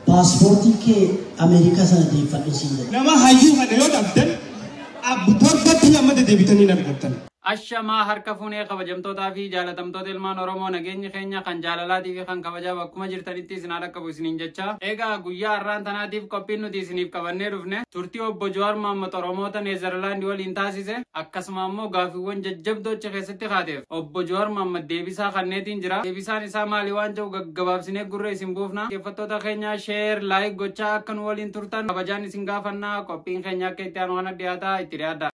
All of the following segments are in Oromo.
Paaspoortii kee Ameerikaa sana deeffadhu siin jedhe. Nama hayyuu kana yoo dhabdan abbu torbatti amma deddeebitanii argattan. Ashamaa harka fuunee kabajamtootaa fi jaalatamtoota ilmaan Oromoo, nageenyi keenya kan jaalalaatii fi kan kabajaa bakkuma jirtanitti isin haa dhaqqabu isiniin jecha. Egaa guyyaa har'aan tanaatiif qophiin nuti isiniif qabannee dhufne turtii obbo Jawaar Mohaammed Oromoota Neezerlaandii waliin taasise, akkasuma ammoo gaafiiwwan jajjabdoo achi keessatti kaateef obbo Jawaar Mohaammed deebisaa kanneetiin jira. Deebisaan isaa maali waan jedhu gaggabaabsinee gurra isin buufna. Dhaggeeffattoota keenya, share, like gochaa akka nu waliin turtan kabajaan isin gaafannaa. Qophiin keenya akka itti aanu kana dhiyaataa, itti dhiyaadha.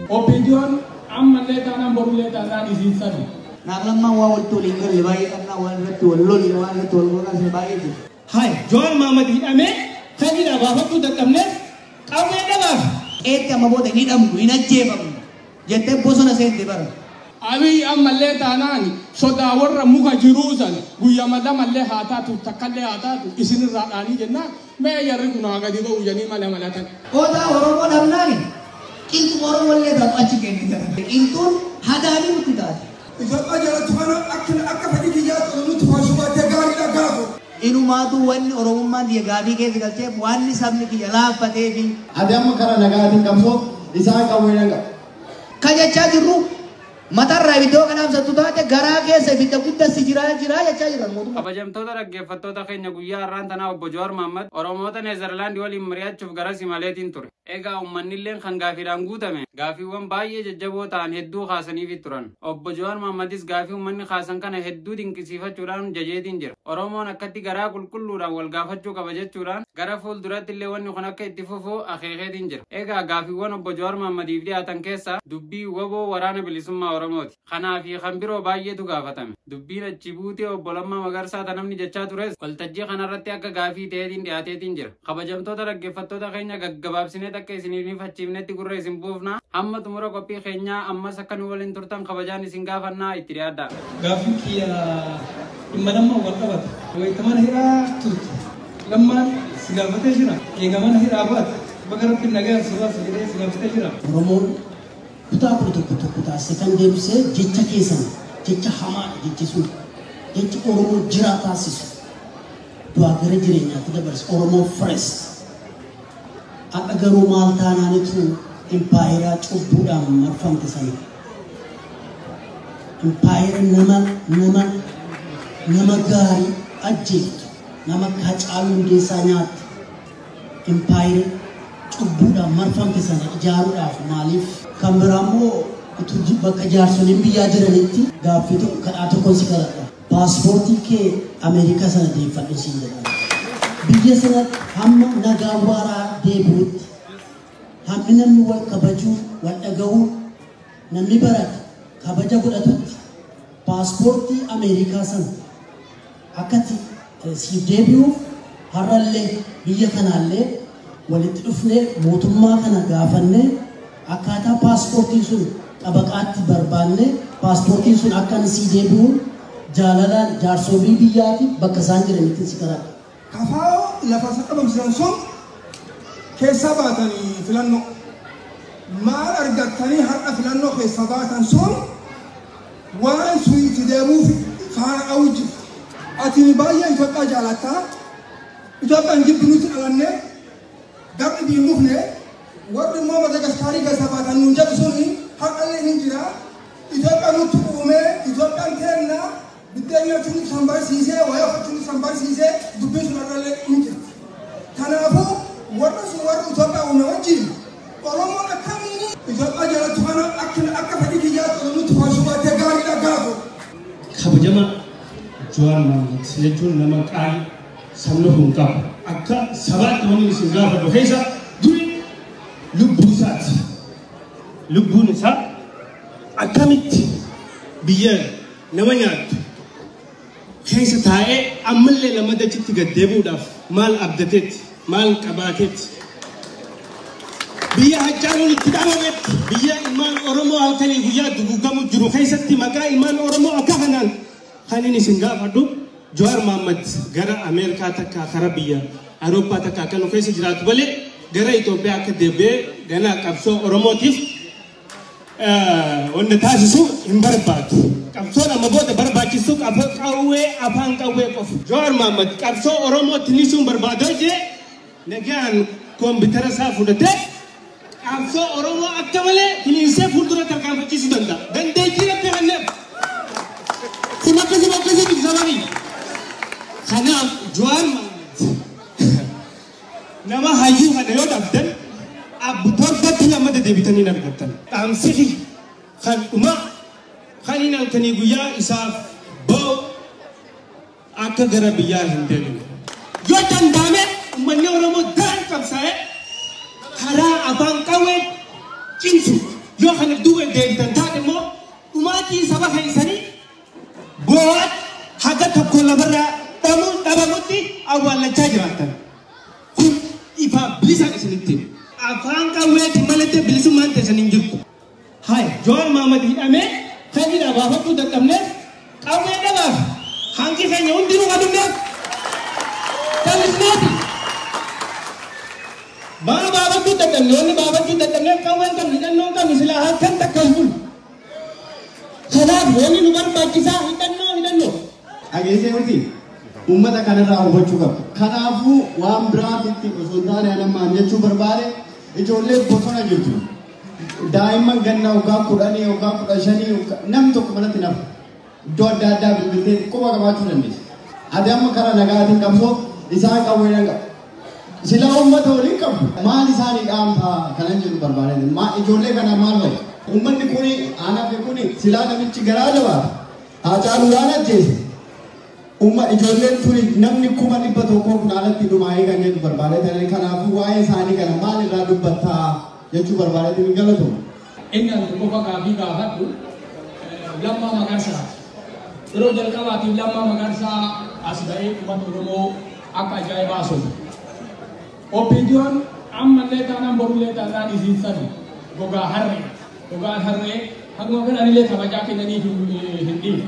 OPDOn ammallee taanaan borullee taanaan isiin sani. Naaf lammaan waa walitti waliin galle baay'ee qabnaa, waan irratti wal lolle, waan irratti wal goonaa baay'ee jiru. Hai, Jawaar Mohaammed hidhamee kan hidhaa baafachuu dadhabneef qawwee dhabaaf. Qeetti amma booda hin hidhamnu, hin ajjeefamnu jettee bosona seente bara. Abiy ammallee taanaan sodaa warra muka jiruu sana guyyaa lamallee haa taatu, takkallee haa taatu, isinirraa dhaanii jennaan mee jarri kun haa gadi ba'u jedhanii mala malatan. Odaa Oromoo dhabnaani qilxuu Oromoo illee taatu achi kennite. Qilxuun hadaanii nutti taate. Itoophiyaa jalatti kana akka fedhii kiyyaatti Oromootti faarsuu baattee gaariidha gaafa. Inumaatu wanni Oromummaan biyya gaafii keessa galcheef wanni sabni kiyya laaffatee fi. Ati amma karaa nagaatiin qabsoo isaa qawwee qaba. Ka jechaa jirru matarraa ibiddoo kanaaf taate garaa keessa ibidda guddaa si jiraa jiraa jechaa jiran mootummaa. Kabajamtoota dhaggeeffattoota keenya, guyyaa har'aan tanaa obbo Jawaar Mohaammed Oromoota Neezerlaandii waliin mari'achuuf gara simaleetiin ture. Egaa uummanni kan gaafiidhaan guutame gaafiiwwan baay'ee jajjaboo ta'an hedduu kaasaniifi turan. Obbo Jawaar Mohaammadis gaafii uummanni kaasan kana hedduu dinqisiifachuudhaan jajeetiin jira. Oromoon akkatti garaa qulqulluudhaan wal gaafachuu qaba jechuudhaan gara fuulduratti illee wanni kun akka itti fufu akeekeetiin jira. Egaa gaafiiwwan obbo Jawaar Mohammadiif dhiyaatan keessaa dubbii WBO, Waraana Bilisummaa Oromooti. Kanaa fi kan biroo baay'eetu gaafatame. Dubbiin achi buutee obbo Lammaa Magarsaa ta namni jechaa tures waltajjii kanarratti akka gaafii ta'eetiin dhiyaateetiin jira. Kabajamtoota dhaggeeffattoota keenya, gaggabaabsinee akka isiniif achiifnetti gurra isin buufna. Hamma xumura qophii keenyaa ammas akka nu waliin turtan kabajaan isin gaafannaa, itti dhiyaadha. Gaaffiin kiyya dhimma lammaan wal qabata. Wayita mana hidhaa turte. Lammaan si gaafatee jira. Eega mana hidhaa baate. Baga Rabbiin nagaan si baase jedhee si gaafatee jira. Oromoon kutaa 11 tokko taasise kan deebisee jecha keessan jecha hamaadha, jechi sun jecha Oromoo jiraa taasisu du'aa gara jireenyaatti dabarse, Oromoo first. Akka garuu maal taanaanitu impaayeraa cubbuudhaan marfamte sana, impaayera nama gaarii ajjeeftu, nama Hacaaluu Hundeessaa nyaattu, impaayera cubbuudhaan marfamte sana ijaaruudhaaf maaliif? Kan biraa immoo utuu bakka jaarsoliin biyyaa jiranitti gaaffii tokko, kadhaa tokkoon si kadhadha. Paaspoortii kee Ameerikaa sana deeffadhu siin jedha. Biyya sana hamma nagaa waaraa deebi'utti, hammi namni wal kabajuu, wal dhaga'uu, namni barate kabaja godhatutti, paaspoortii Ameerikaa sana akkatti siif deebi'uuf har'allee biyya kanaallee walitti dhufnee mootummaa kana gaafannee akkaataa paaspoortiin sun xabaqaatti barbaanne, paaspoortiin sun akka inni sii deebi'u jaalalaan jaarsolii biyyaati bakka isaan jiranitti si kadhadha. Kafaa lafa isa qabamsiisan sun keessa baatanii filannoo. Maal argattanii har'a filannoo keessa baatan sun waan suyitti deemuuf faana dha'uu jirti. Ati baay'ee Itoophiyaa jaalattaa. Itoophiyaan jibbi nuti dhalannee garri biin dhufne, warri immoo Madagaskaarii keessa baatan nuun jedhu suni har'allee hin jira. Itoophiyaan nutti uumee, Itoophiyaan teenna, biddeen nyaachuun nuti san barsiisee, wayaa uffachuun nuti san barsiisee, dubbiin sun har'allee hin jirti. Kanaafuu warra sun warra Itoophiyaa uume wajjin Oromoon akkamiin Itoophiyaa jalatti kana akka fedhii kiyyaatti Oromootti faarsuu baattee gaariidha gaafa. Kabajama Jawaar Mohaammed jechuun nama qaalii sabni kun qabu. Akka sabaatti wanni isin gaafadhu keessa duri lubbuu isaati. Lubbuun isaa akkamitti biyya nama nyaattu keessa taa'ee ammallee lama dachitti gad deebi'uudhaaf maal abdateetti, maal qabaateetti? Biyya Hacaaluun itti dhabametti, biyya ilmaan Oromoo halkanii guyyaa duguugamu jiru keessatti maqaa ilmaan Oromoo akka kanaan kan inni isin gaafadhu, Jawaar Mohaammed gara Ameerikaa takka kara biyya Awurooppaa takka akka nu keessa jiraatu malee gara Itoophiyaa akka deebi'ee ganaa qabsoo Oromootiif Wanni taasisu hin barbaadu. Qabsoon amma booda barbaachisu qawwee afaan qawwee qofa. Jawaar Mohaammed qabsoo Oromootti nisuun barbaadoo jee nagaan koompitara isaa fudhatee qabsoo Oromoo akka malee finiinsee fuuldura tarkaanfachiisuu danda'a. Dandeettii rabbi kenneef. Kun akkasii akkasii miti sababii. Kanaaf Jawaar Mohaammed nama hayyuu kana yoo dhabdan abbu torbatti lama deddeebitanii hin argattan. Dhaamsi kan dhumaa kan hin halkanii guyyaa isaaf ba'u akka gara biyyaa hin deemne. Yoo danda'ame uummanni Oromoo daran qabsaa'ee karaa afaan qawwee cimsu yoo kana duuba deebitan taate immoo dhumaatii saba keessanii bu'aa haga tokko lafarraa dhabamutti awwaallachaa jiraatan. Kun ifaa bilisaan isinitti. Afaan qawweetti malee bilisummaan teessan hin jirtu. Hai, Jawaar Mohaammed hidhamee kan hidhaa baafachuu dadhabneef qawwee dhabaaf hanqi keenya hundinuu qabneef callisneeti. Maal baafachuu dadhabne wanni baafachuu dadhabneef qawween qabnu hidhannoo qabnu silaa halkan takka hin bulu. Kanaaf wanni nu barbaachisaa hidhannoo hidhannoo. Dhageessee miti uummata kanarraa hubachuu qaba. Kanaafuu waan biraatitti osoo hin taane anammaan jechuu barbaade ijoollee bosona jirtu. Daa'imman ganna waggaa 10 waggaa 15 namni tokko manatti nafa. Iddoo adda addaa bilbiltee quba qabaachuu dandeessa. Ati amma karaa nagaatiin qabsoo isaan qawwee qaba. Sila uummata waliin qabu maal isaanii dhaamtaa kanan jedhu barbaade. Ijoollee kana maal fayyada? Uummanni kuni aanaa fi kuni silaa namichi garaa jabaata. Haacaaluu waan ajjeese. Umma ijoolleen tuni namni 100,000 kun alatti dhumaa'ee kan jedhu barbaade. Kanaafuu waa'ee isaanii kana maal irraa dubbattaa jechuu barbaade ni galatooma. Inni ani qofa gaaffii gaafadhu Lammaa Magarsaa. Yeroo jalqabaatiif Lammaa Magarsaa as ba'ee uummata Oromoo akka ajaa'ibaa soba. OPDO'n ammallee taanaan borullee taanaan isiin sani gogaa harree. Gogaan harree haguma fedhanillee kabajaa kennaniif hin dhiifne.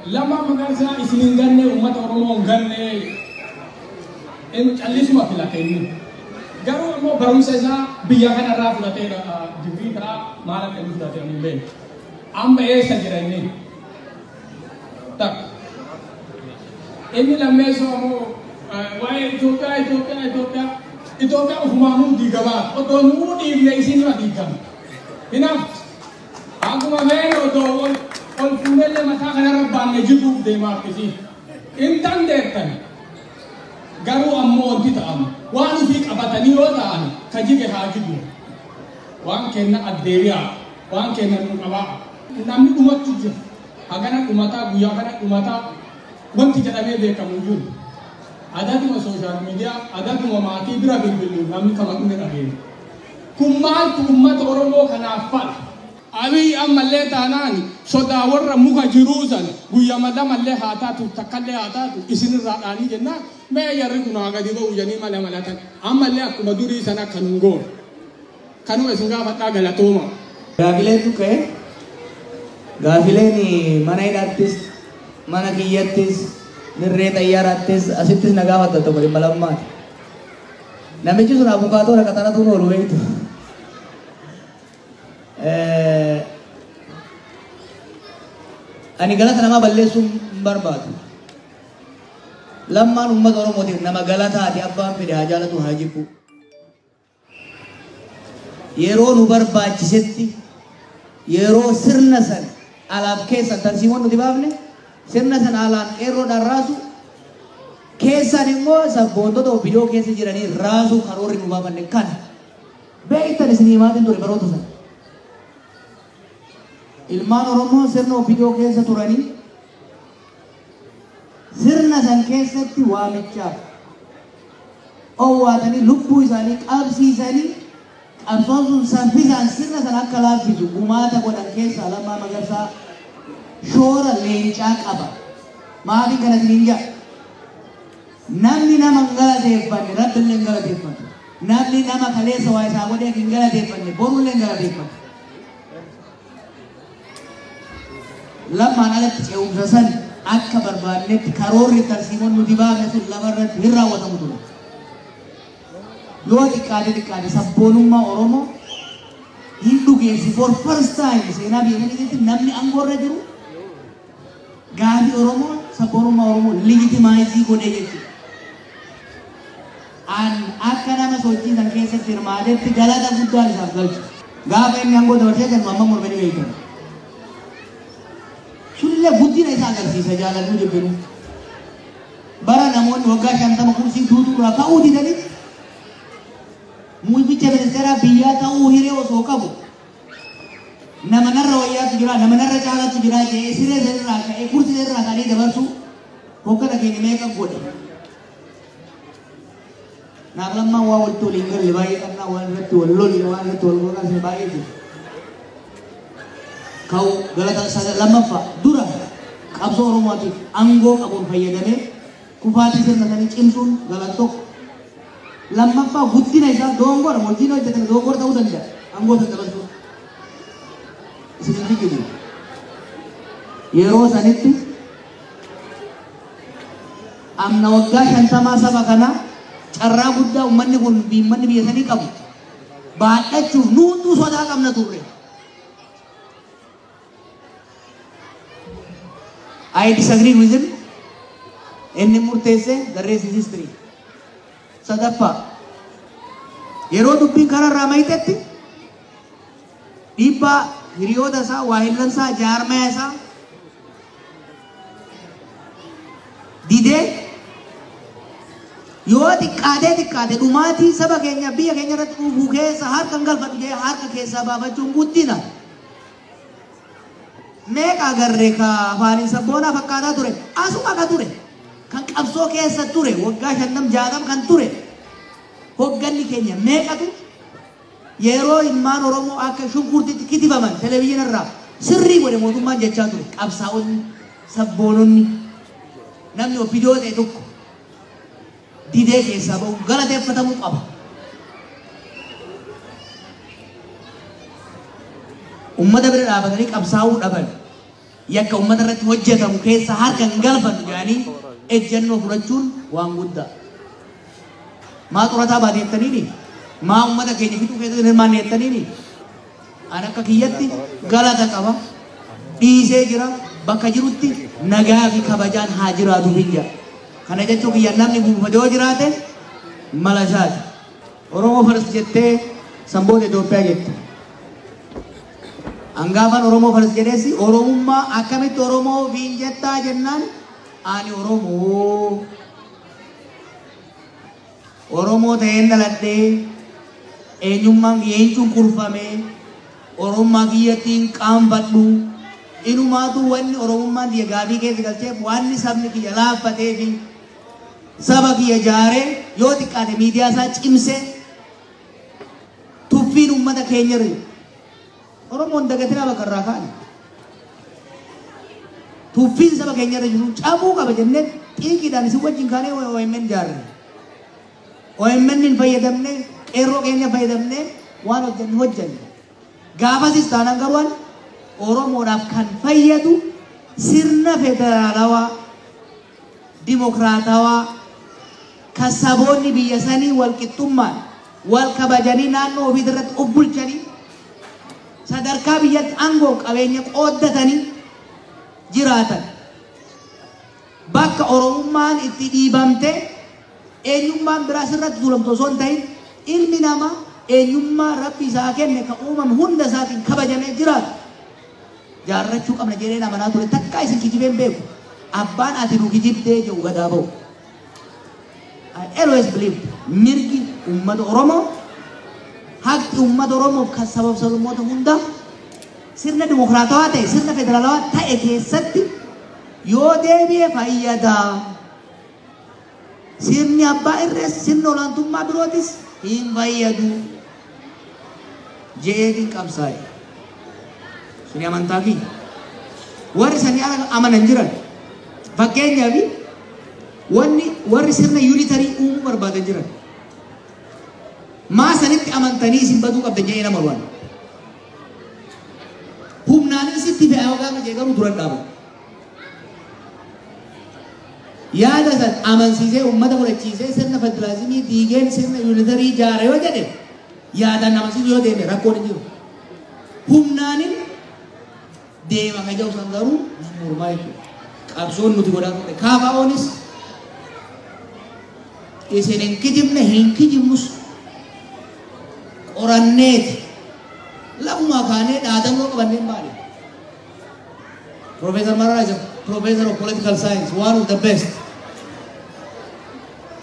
Lammaa Magarsaa isin hin ganne uummata Oromoo hin ganne inni callisuma filate inni. Garuu immoo barumsa isaa biyya kanarraa fudhateera digrii karaa maal akka inni fudhate hin beeku. Amma eessa jira inni? Takka. Inni lammeessoo ammoo waa'ee Itoophiyaa Itoophiyaa Itoophiyaa Itoophiyaa ofumaanuu diigamaa otoo nuu dhiifne isin irra diigama. Hinaaf akkuma feene otoo ol fuunellee mataa kanarra baanne jiguuf deemaa akkasii. Hin dandeettan. Garuu ammoo wanti ta'amu waan ofii qabatanii yoo ta'an ka jige haa jigu. Waan kenna addeebi'aa waan kenna nu qabaa. Namni dhumachuu jira. Hagana dhumataa guyyaa kana dhumataa wanti jedhamee beekamu jiru. Adatuma sooshaal miidiyaa adatuma maatii bira bilbilu namni kama dhume dhageenya. Kun maaltu uummata Oromoo kanaaf fala? Abiy ammallee taanaan sodaa warra muka jiruu sana guyyaa lamallee haa taatu takkallee haa taatu isinirraa dhaanii jennaan mee jarri kun haa gadi ba'u jedhanii mala malatan ammallee akkuma durii sana akka nun goone. Kanuma isin gaafadhaa galatooma. Gaafileen tuqee gaafileen mana hidhaattis mana kiyyattis dirree xayyaaraattis asittis na gaafatta tokko dhimma lammaati. Namichi sun abukaatoo rakkatana tuun oolu beektu. Ani galata namaa balleessuu hin barbaadu. Lammaan uummata Oromootiif nama galataati abbaan fedhe haa jaalatu haa jibbu. Yeroo nu barbaachisetti yeroo sirna san alaaf keessan tarsiimoon nuti baafne sirna san alaan qeerroodhaan raasu keessan immoo sabboontota OPDO keessa jiranii raasuu karoorri nu baafanne kana. Beektan isin himaatiin ture baroota sana. Ilmaan Oromoo sirna OPDO keessa turanii sirna san keessatti waamichaaf owwaatanii lubbuu isaanii qabsiisanii qabsoon sun saffisaan sirna san akka laaffisu gumaata godhan keessaa Lammaa Magarsaa shoora leencaa qaba. Maaliin kana isiniin jedha? Namni nama hin galateeffanne Rabbi illee hin galateeffatu. Namni nama kaleessa waa isaa godhee hin galateeffanne borullee hin galateeffatu. Lammaan alatti ce'umsa san akka barbaannetti karoorri tarsiimoon nuti baafne sun lafarratti hin raawwatamu ture. Yoo xiqqaate xiqqaate sabboonummaa Oromoo Hin dhugeessi for first time seenaa biyya kana keessatti namni aangoo irra jiru gaafii Oromoo sabboonummaa Oromoo legitimize godhee jechuudha. An akka nama sochii san keessatti hirmaatetti galata guddaan isaaf galchu. Gaafa inni aangoo dabarsee kennu amma mormanii beekamu. Sunillee guddina isaa agarsiisa jaalannuu jibbinu. Bara namoonni waggaa 50 kursii duutuu irraa ka'uu didanitti muummicha ministeeraa biyyaa ta'uu hiree osoo qabu nama narra wayyaatu jira, nama narra caalaatu jira jedhee siree sanirraa ka'ee kursii sanirraa ka'anii dabarsuu hoggana keenya meeqa godhe. Naaf Lammaan waa walitti waliin galle baay'ee qabnaa, waan irratti wal lolle, waan irratti wal gogaasne baay'ee jiru. Ka'u galata lammaffaa dura qabsoo Oromootiif aangoo qabuun fayyadamee kufaatii sirna sanii cimsuun galata tokko. Lammaffaa guddina isaa dogongora hojiin hojjetame dogongora ta'uu danda'a aangoo sana dabarsuun. Isin hin fikiru. Yeroo sanitti amna waggaa 50 saba kana carraa guddaa uummanni kun uummanni biyya sanii qabu baadhachuuf nu hunduu sodaa qabna turre. I disagree with him. Inni murteesse, the rest is history. Sadaffaa yeroo dubbiin kanarraa mayitetti dhiibbaa hiriyoota isaa, waahillan isaa, jaarmaya isaa didee yoo xiqqaatee xiqqaate dhumaatii saba keenya biyya keenya irratti dhufuu keessa harka hin galfadhu jedhee harka keessaa baafachuun guddina. Meeqa agarree ka afaaniin sabboonaa fakkaataa ture asuma ka ture kan qabsoo keessa ture waggaa 50 60 kan ture hogganni keenya meeqatu yeroo ilmaan Oromoo akka shunkurtiitti kitifaman televezyiina irraa sirrii godhe mootummaan jechaa ture qabsaa'onni sabboononni namni OPDO ta'e tokko didee keessaa ba'u galateeffatamuu qaba. Uummata bira dhaabatanii qabsaa'uu dhaban yakka uummata irratti hojjetamu keessa harka hin galfannu jedhanii ejjennoo fudhachuun waan guddaa. Maa xurataa baate jettaniini? Maa uummata keenya fixuu keessatti hin hirmaanne jettaniini? An akka kiyyatti galata qaba. Dhiisee jira bakka jirutti nagaa fi kabajaan haa jiraatu biyya. Kana jechuun kiyya namni buufate yoo jiraate mala isaati. Oromoo first jettee sanboota Itoophiyaa jette. Hangaafan Oromoo first jedheesi Oromummaa akkamitti Oromoo ofiin jettaa jennaan ani Oromoo. Oromoo ta'een dhaladhee eenyummaan kiyya hin cunqurfamee Oromummaa kiyyatti hin qaanfadhu. Inumaatu wanni Oromummaan kiyya gaafii keessa galcheef wanni sabni kiyya laaffatee fi saba kiyya jaaree yoo xiqqaate miidiyaa isaa cimsee tuffiin uummata keenya irra jiru. Oromoon dagatinaa bakka irraa ka'an. Tuffiin saba keenya irra jiru cabuu qaba jennee xiiqiidhaan isin wajjin kaanee OMN jaarre. OMN hin fayyadamne, qeerroo keenya fayyadamne waan hojjennu hojjenne. Gaafasis taanaan garuu Oromoodhaaf kan fayyadu sirna federaalawaa, dimokiraatawaa, kan saboonni biyya sanii wal qixxummaan wal kabajanii naannoo ofii irratti of bulchanii sadarkaa biyyatti aangoo qabeenya qooddatanii jiraatan. Bakka Oromummaan itti dhiibamte eenyummaan biraa sirratti tuulamtu osoo hin ta'in ilmi namaa eenyummaa Rabbi isaa kenne kan uumame hunda isaatiin kabajamee jiraatu. Jaarrachuu qabna jedhee amanaa ture takkaa isin kijibeen beeku. Abbaan ati nu kijibdee jedhu gadaa ba'u. I always believed mirgi uummata Oromoo haqi uummata Oromoof kan sabab sablammoota hunda sirna dimokiraatawaa ta'e sirna federaalawaa ta'e keessatti yoo deebi'e fayyada. Sirni abbaa irrees sirna olaantummaa birootis hin fayyadu jeetiin qabsaa'e. Suni amantaa kiyya. Warri sanii ala amanan jiran fakkeenyaaf wanni warri sirna unitary uumuu barbaadan jiran. Maa sanitti amantanii isin baduu qabdan jedhee nama waan. Humnaan isitti fe'aa yoo gaafa jee garuu duran dhaaban. Yaada san amansiisee uummata fudhachiisee sirna federaalizimii diigeen sirna unitary ijaare yoo jedhe yaadaan amansiisuu yoo deeme rakkoon hin jiru. Humnaanin deema kan jedhu san garuu nama mormaa jechuudha. Qabsoon nuti godhaa turre KFO'nis isin hin kijibne, hin kijibnus, qoranneeti lafumaa kaanee dhaadannoo qabannee maali. Professor Mararaa is a professor of political science, one of the best.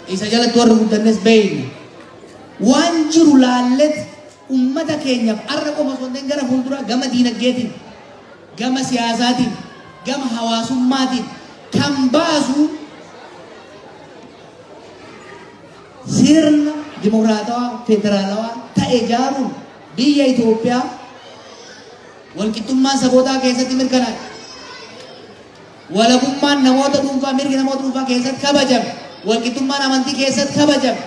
Isa jalatti warri guddannes beeyna. Waan jiru laallet ummata keenyaaf arra qofa osoo hin ta'in gara fuulduraa gama diinagdeetiin, gama siyaasaatiin, gama hawaasummaatiin kan baasu sirna dimokiraatawaa federaalawaa ta'e ijaaruun biyya Itoophiyaa walqixxummaan sabootaa keessatti mirkanaa'e. Walabummaan namoota dhuunfaa, mirgi namoota dhuunfaa keessatti kabajame, walqixxummaan amantii keessatti kabajame,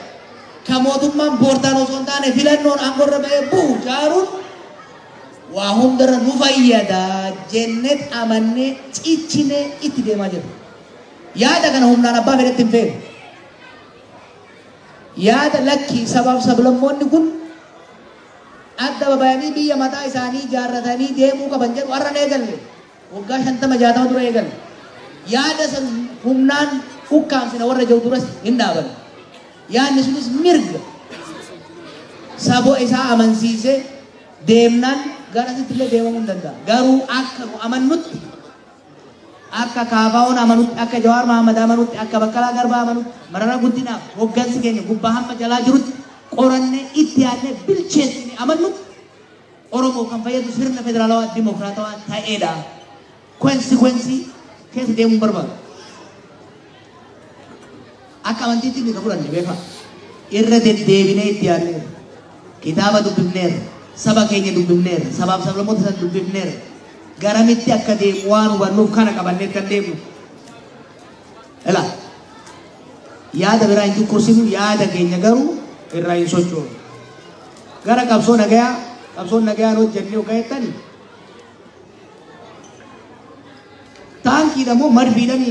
kan mootummaan boortaan osoo hin taane filannoon aangorra ba'ee bu'u ijaaruun waa hundarra nu fayyada jennet amannee cichinee itti deemaa jirra. Yaada kana humnaan abbaa fedhetti hin feenu. Yaada lakkii sabaaf sablammoonni kun adda babayanii biyya mataa isaanii ijaarratanii deemuu qaban jedhu har'a eegalle. Waggaa 50 60 dura eegalle. Yaada san humnaan ukkaamsina warra jiru duras hin dhaaban. Yaadni sunis mirga saboo isaa amansiisee deemnaan gara asitti illee deemamuu hin danda'a. Garuu akka nu amannutti, akka KFO'n amanutti, akka Jawaar Mahammad amanutti, akka Baqqalaa Garbaa amanutti, Mararaa Guddinaaf hoggansi keenya gubbaa hamma jalaa jirutti qorannee itti yaadnee bilcheessine amannutti Oromoo kan fayyadu sirna federaalawaa dimokiraatawaa ta'edha. Consequence keessa deemuun barbaadu. Akka amantiitti ni fudhanne beekaa. Irra deddeebinee itti yaadneerra. Kitaaba dubbifneerra. Saba keenya dubbifneerra. Sabaaf sablammoota sana dubbifneerra. Garamitti akka deemu waan hubannuuf kana qabannee kan deemnu. Ilaa, yaada biraa hin cunqursinu, yaada keenya garuu irraa hin sochoonu. Gara qabsoo nagayaa, qabsoon nagayaan hojjennee yookaan jettani taankiidha moo marfiidhaan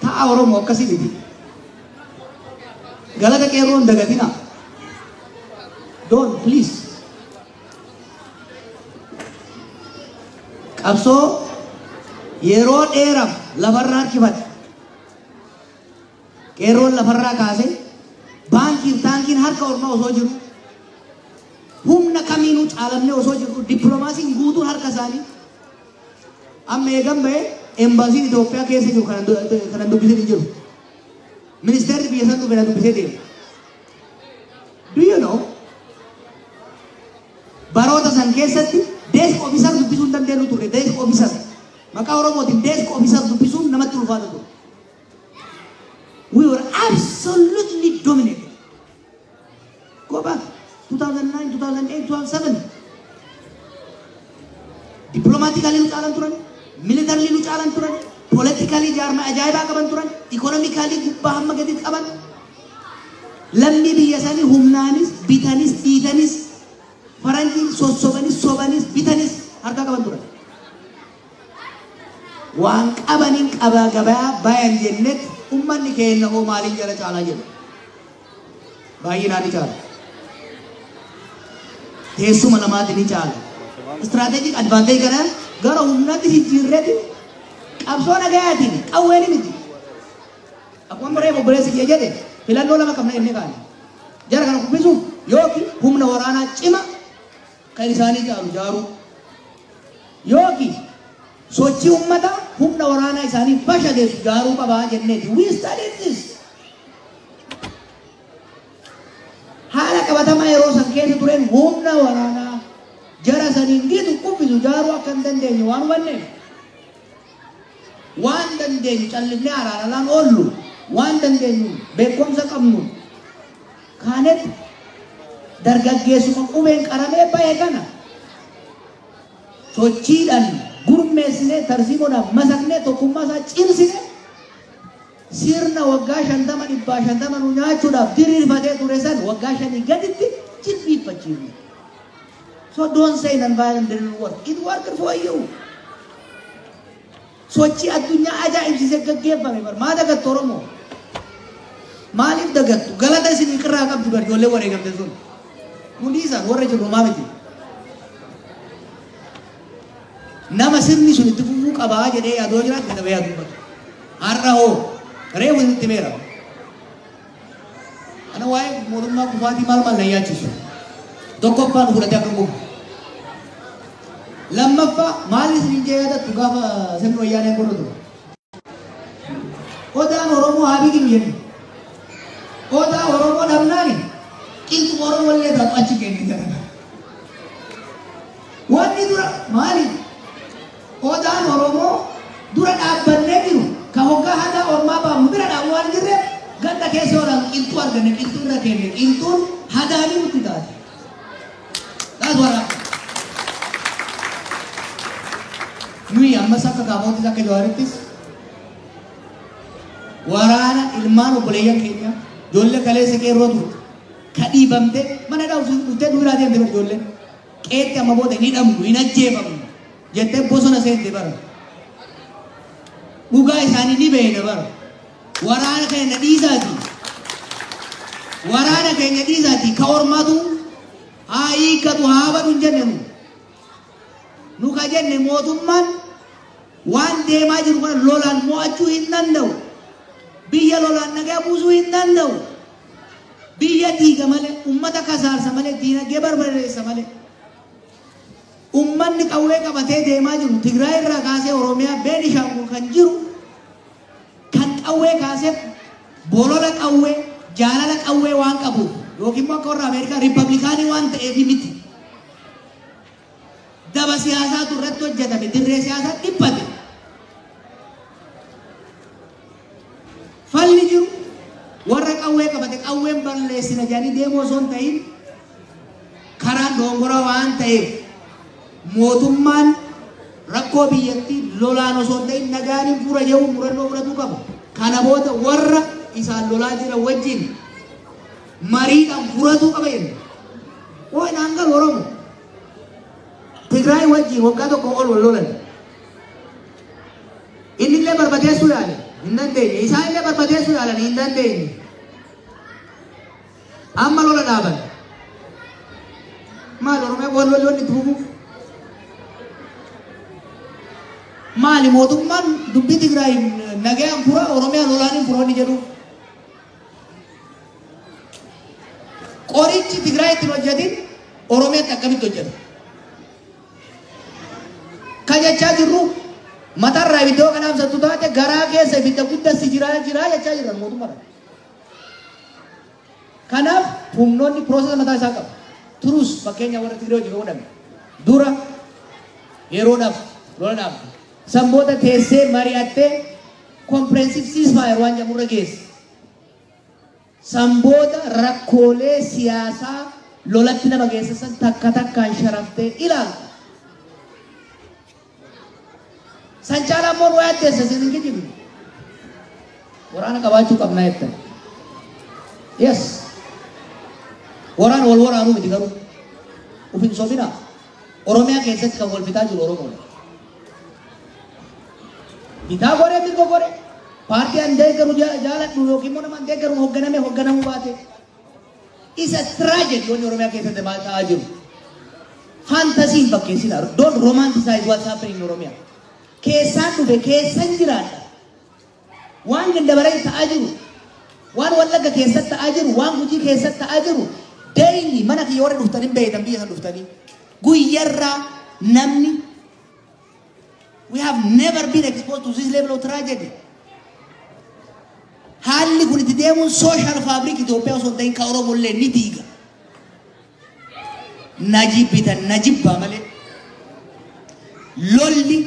ta'a Oromoo akkasii miti. Galata qeerroon dagatina. Don't, please. Qabsoo yeroo dheeraaf lafarraa harkifate. Qeerroon lafarraa kaasee baankiif taankiin harka ormaa osoo jiru, humna kamiinuu caalamnee osoo jiru, dippiloomaasiin guutuun harka isaanii. Amma eegan bahee embaasiin Itoophiyaa keessa jiru kanan dubbisee hin jiru. Ministeerri biyya san dhufe na dubbisee deema. Do you know? Baroota san keessatti desk officer dubbisuu hin dandeenyu turre, desk officer. Maqaa Oromootiin desk officer dubbisuun namatti ulfaata ture. We were absolutely dominated. Go back 2009, 2008, 2007. Diplomatically nu caalan turan, militarily nu caalan turan, politically jaarmaa ajaa'ibaa qaban turan, economically gubbaa hamma gaditti qaban. Lammii biyya sanii humnaanis, bitanis, dhiitanis, faranjiin sossobanis, sobanis, bitanis harkaa qaban turan. Waan qabaniin qabaa gabayaa bayan jennet ummanni keenya hoo maaliin jala caalaa jedhu. Baay'inaan ni caala. Teessuma namaatiin ni caala. Strategic advantage kana gara humnaatti jijjiirreeti qabsoo nagayaatiin, qawween miti. Akkuma baree obboleessi kiyya jedhe, filannoo lama qabna jennee kaane. Jara kana kuffisuuf yookiin humna waraanaa cima kan isaanii caalu jaaruu, yookiin sochii uummataa humna waraanaa isaanii bashageessu jaaruu qabaa jenneeti. We studied this. Haala qabatamaa yeroo san keessa tureen humna waraanaa jara saniin gitu kuffisu jaaruu akka hin dandeenye waan hubanneef, waan dandeenyu callifnee araaralaan oollu, waan dandeenyu beekumsa qabnu kaanet dargaggeessuma qubeen qaramee bahe kana sochiidhaan gurmeessinee, tarsiimoodhaan masaknee, tokkummaa isaa cimsine, sirna waggaa 50 150 nu nyaachuudhaaf diriirfatee ture san waggaa 5 gaditti jilbiiffachiifne. So don't say non-violent didn't work. It worked for you. Sochii addunyaa ajaa'ibsiisee gaggeeffame bar maa dagattu Oromoo? Maaliif dagattu? Galata isin irraa qabdu bar ijoollee wareegamte sun. Nu dhiisan warra jiru maa miti. Nama sirni sun itti fufuu qabaa jedhee yaadoo jiraatu gad bahee dubbatu. Har'a hoo reefu itti meera. Ana waa'ee mootummaa kufaatii maal maal na yaachisu. Tokkoffaa nu fudhatee akka gubu. Lammaffaa maal isin jee yaadattu gaafa sirni wayyaanee godhatu. Odaan Oromoo haa biqilu jennu. Odaa Oromoo dhabnaani qilxu Oromoo illee taatu achi kenne jedhama. Wanni dura maali? Odaan Oromoo dura dhaabbannee jiru ka hoggaa hadaa ormaa baafnu bira dhaabu waan jirre ganda keessa odaan qilxuu arganne qilxuu irra kenne qilxuun hadaanii nutti taate. That's what happened. Nuyi ammas akka Kaafootis akka Jawaarittis waraana ilmaan obboleeyyan keenya ijoollee kaleessa qeerroo turte ka dhiibamte mana dhuftee nu biraa deemte bara ijoolleen qeetti amma booda hin hidhamnu hin ajjeefamnu jettee bosona seente bara dhugaa isaanii ni beekna bara waraana keenya dhiisaati waraana keenya dhiisaati ka ormaatu haa hiikkatu haa badu hin jenne nu ka jenne mootummaan waan deemaa jiru kana lolaan mo'achuu hin danda'u. Biyya lolaan nagaa buusuu hin danda'u. Biyya diiga malee, uummata kasaarsa malee, diinagdee barbadeessa malee. Uummanni qawwee qabatee deemaa jiru Tigraay irraa kaasee Oromiyaa Beenishaangul kan jiru kan qawwee kaasee bolola qawwee jaalala qawwee waan qabuuf yookiin immoo akka warra Ameerikaa Riippablikaanii waan ta'eef miti. Daba siyaasaatu irratti hojjetame dirree siyaasaa dhiphate. Falli jiru warra qawwee qabate qawween balleessina jedhanii deemuu osoo hin ta'in karaan dogongora waan ta'eef mootummaan rakkoo biyyattii lolaan osoo hin ta'in nagaan hin fura jedhu murannoo fudhatuu qaba. Kana booda warra isaan lolaa jiran wajjin mariidhaan furatuu qaba jenna. Waan hangal Oromoo Tigraay wajjin waggaa tokko ol wal lolan. Inni illee barbadeessuu yaale hin dandeenye. Isaan illee barbadeessuu yaalan hin dandeenye. Amma lola dhaaban. Maal Oromiyaa wal lolloonni itti fufuuf? Maali mootummaan dubbii Tigraay nagaan fura Oromiyaa lolaan hin fura inni jedhu? Qorichi Tigraay ittiin hojjetin Oromiyaatti akkamitti hojjeta? Kan jechaa jirru matarraa ibiddoo kanaaf sattu taate garaa keessa ibidda guddaa si jiraa jiraa jechaa jiran mootummaadha. Kanaaf humnoonni piroosesa mataa isaa qabu. Turus fakkeenya warra Tigree hojii godhame. Dura yeroodhaaf lola dhaabde. Sanboota teessee mari'attee comprehensive ceasefire waan jedhamurra geesse. Sanboota rakkoolee siyaasaa lolatti nama geessisan takka takkaan sharaftee ilaalta. San caalaa immoo nu yaaddeessa isin hin kijibne. Waraana qabaachuu qabnaa jettan. Yes. Waraana wal waraanuu miti garuu. Uf hin sobinaa. Oromiyaa keessatti kan wal fitaa jiru Oromoodha. Bitaa godhee mirga godhee paartii an deeggaru jaaladhu yookiin immoo nama an deeggaru hoogganame hoogganamuu baate. Isa tragedy wanni Oromiyaa keessatti ta'aa jiru. Fantasy hin fakkeessinaa. Don't romanticize what's happening in Oromiyaa. Keessaan dhufe keessan jiraadha. Waan gandabaree ta'aa jiru, waan Wallagga keessatti ta'aa jiru, waan Gujii keessatti ta'aa jiru, daily mana kiyya warra dhuftanii beeytan biyya san dhuftanii guyyarraa namni we have never been exposed to this level of tragedy. Haalli kun itti deemuun social fabric Itoophiyaa osoo hin ta'in kan Oromoo illee ni diiga. Na jibbitan na jibbaa malee lolli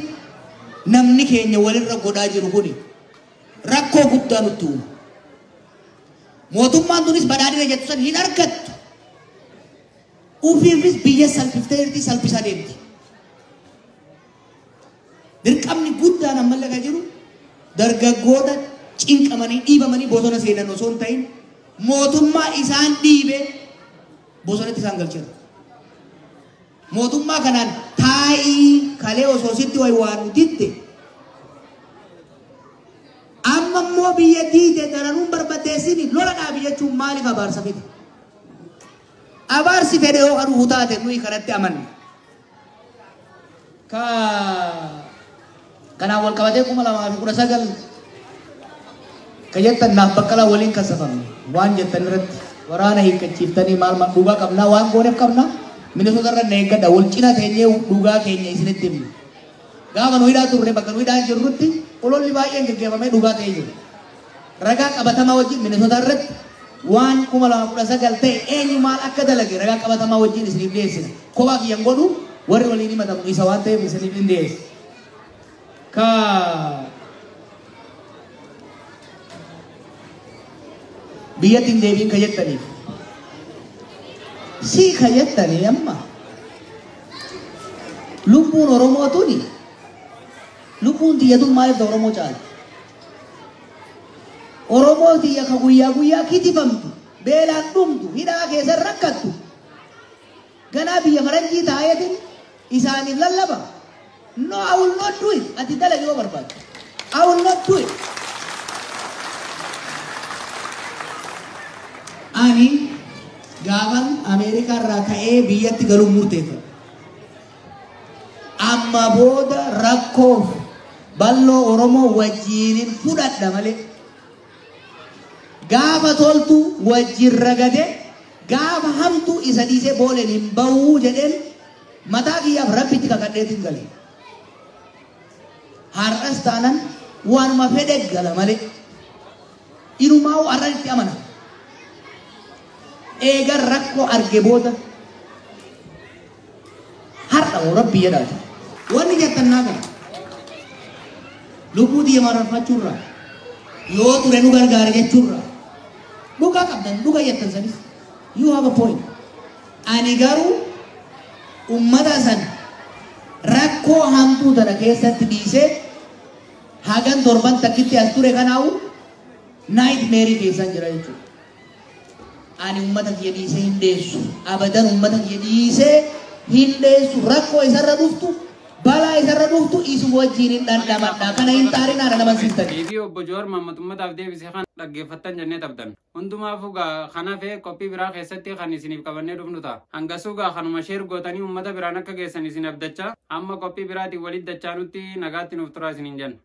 namni keenya walirra godhaa jiru kuni rakkoo guddaa nutti uuma. Mootummaan tunis badhaadhina jettu san hin argattu. Ufiifis biyya salphiftee jirti salphisaa deemti. Dirqamni guddaan ammallee kan jiru dargaggoota cinqamanii dhiibamanii bosona seenan osoo hin ta'in mootummaa isaan dhiibee bosonatti isaan galcheera. Mootummaa kanaan taa'ii kalee osoo sitti waywaannu ditte amma immoo biyya diite daranuun barbadeessini lola dhaabi jechuun maaliif abaarsa fida? Abaarsi fedhe yoo kan dhufu taate nuyi kanatti amanna. Ka kanaan wal qabatee 2019 ka jettan naaf Baqqalaa waliin kasafamne waan jettan irratti waraana hiikkachiiftanii maal maal dhugaa qabnaa waan gooneef qabnaa Minnesota irra na eeggadha wal cina teenyee dhugaa keenya isinitti himna. Gaafa nu hidhaa turre bakka nu hidhaa jirrutti ololli baay'een geggeeffamee dhugaa ta'ee jira. Ragaa qabatamaa wajjin Minnesota irratti waan 2019 ta'e eenyu maal akka dalage ragaa qabatamaa wajjin isiniif dhiyeessina. Kophaa kiyyan godhu warri waliin himatamu isa waan ta'eef isiniif hin dhiyeessa. Ka biyyatti hin deebiin ka jettaniif. Si ka jettanii amma lubbuun Oromoo tuni lubbuun tiyya tun maaliif ta Oromoo caalti? Oromoo tiyya ka guyyaa guyyaa kitifamtu, beelaan dhumtu, hidhaa keessa rakkattu, ganaa biyya faranjii taa'eetiin isaaniif lallaba. No, I will not do it. Ati dalagi yoo barbaadde. I will not do it. Ani gaafan Ameerikaa irraa ka'ee biyyatti galuun murteeffadhe. Amma booda rakkoof balloo Oromoo wajjiinin fudhadha malee. Gaafa toltu wajjin ragade gaafa hamtu isa dhiisee booleen hin bahuu jedheen mataa kiyyaaf rabbitti kakadheetiin gale. Har'as taanan waanuma fedhe gala malee. Inumaa'uu har'an itti amana. Eegan rakkoo arge booda har'a moo rabbi jedhaati. Wanni jettan naa kana. Lubbuu tiyya mararfachuurraa yoo ture nu gargaara jechuurraa dhugaa qabdan dhugaa jettan sanis you have a point. Ani garuu ummata san rakkoo hamtuu tana keessatti dhiisee hagan torban takkitti as ture kanaawu nightmare keessan jira jechuudha. Ani ummata kiyya dhiisee hin deessu. Abadan ummata kiyya dhiisee hin deessu. Rakkoo isarra dhuftu, balaa isarra dhuftu isuma wajjin hin dhandhamadha. Kana hin xaarinaa nama siistan. Deebii obbo Jawaar Mohaammed uummataaf deebise kan dhaggeeffattan jennee tabdan. Hundumaafuu gaa kana fee qophii biraa keessatti kan isiniif qabannee dhufnu ta'a. Hangasuu gaa kanuma share gootanii uummata biraan akka geessan isin abdachaa amma qophii biraatiin walitti dachaanutti nagaatti nuuf turaa isiniin jenna.